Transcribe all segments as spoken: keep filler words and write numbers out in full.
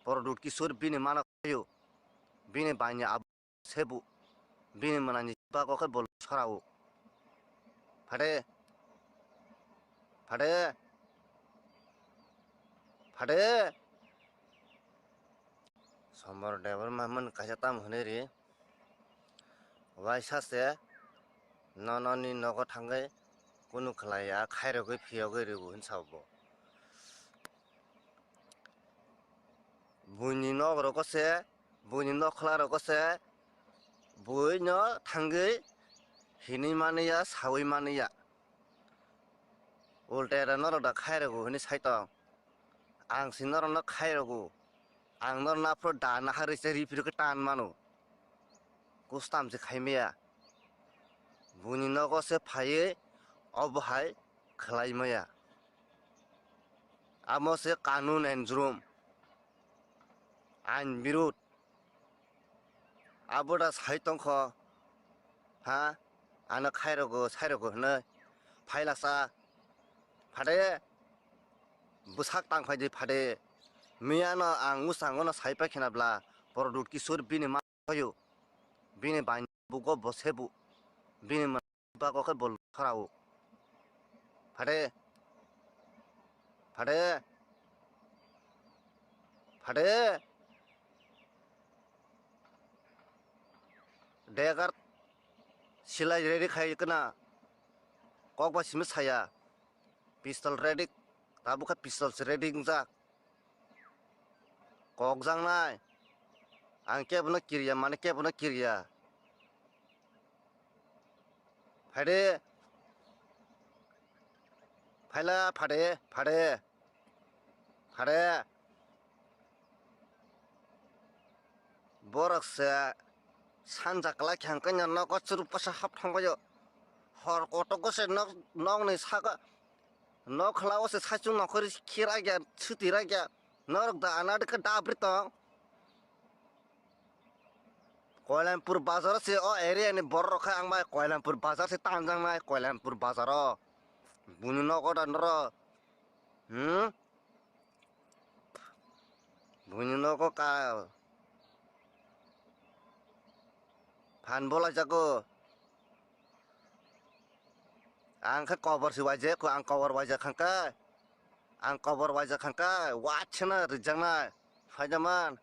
Prodot Kishore bini mano khaio. Bini bani abo sebu. Bini mwnani bagwi khe bol sorao. Phade. Phade. Phade. Sombar Debbarma hwnmani kaisa tamo hwnwi ri. Waisa se nononi nogo thangwi kunu khlai ya, khairogwi phiyogwi rw hwn sao bo. Buini nok rogo se, buini nokhla rogo se, buino thangwi hinwi mani ya, sawi mani ya. Ulta era norok da khairogo hwnwi sai tong. Ang se norokno khairogo. Ang norokno aphuru da naharwi se ri phirwi khe tan mano. Kustam se khai maya. Buini nogo se phaiwi obo hai khlai maya. Amo se kanun and jurum. Ain birud. Abo da sai tongkho, ha? Ano khairogo, sairogo hwnwi. Phailasa, phade, bwsak tang phaidi phade. Miyano ang mwsangwno sai paikhe na bla, Prodot Kishore bini ma phaio. Bini bani bugo bo sebu. Bini ma- Bago khe bol khorao. Phade. Phade. Phade. Degar silai ready khai kana. Kok ba simi saya. Pistol ready. Tabuk khe pistol se ready wngjak. Kok jangnai. Ang kebono kiriya, mane kebono kiriya. Phade. Phaila phade, phade. Phade. Borok se sanja kwlai khe hwnkhe nogo chwrwpasa hap thangbaio. Hor kotogo se nok, nokni saka, nok khlao se saichung nokhorwi khirakya, swtwi rakya. Norok da anadi khe dabri tong. Koilampur bazar se o area ni borok rok khe ang bai Koilampur bazar se tanjak nai Koilampur bazar o. Buni nogo da norok. Hmm? Buni nogo ka phan bolai jago. Ang khe kobor se waijak, ang kobor waijak kha khe. Ang kobor waijak kha khe, watsana rijak nai. Phaijaman.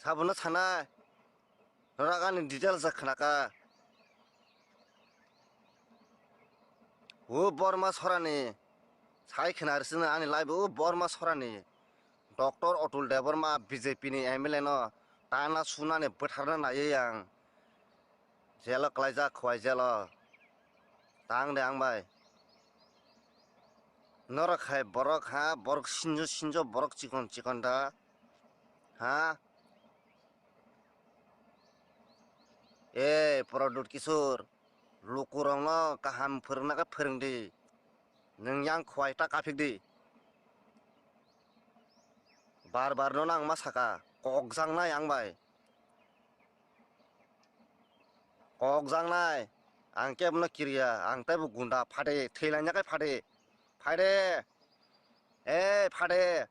Sabono sanai. Norok ani details khnaka. O Borma sorani. Sai khna rsina ani live o Borma sorani. Doctor Atul Debbarma B J P ni M L A no tana sunani bwtharna naiwi ang. Jelo kwlaijak khwai jelo. Tang de ang bai. Norok hai borok ha, borok sinjo sinjo, borok chikon chikon da. Ha? Ei, Prodot Kishore, lukurokno kaham phwrwngna khe phwrwng di. Nwng yang khwai ta kaphik di. Bar bar no nang ma saka, kok jangnai ang bai. Kok jangnai, ang kebono kiriya, ang teibo gunda phade, thwilaina khe phade. Phade, ei phade,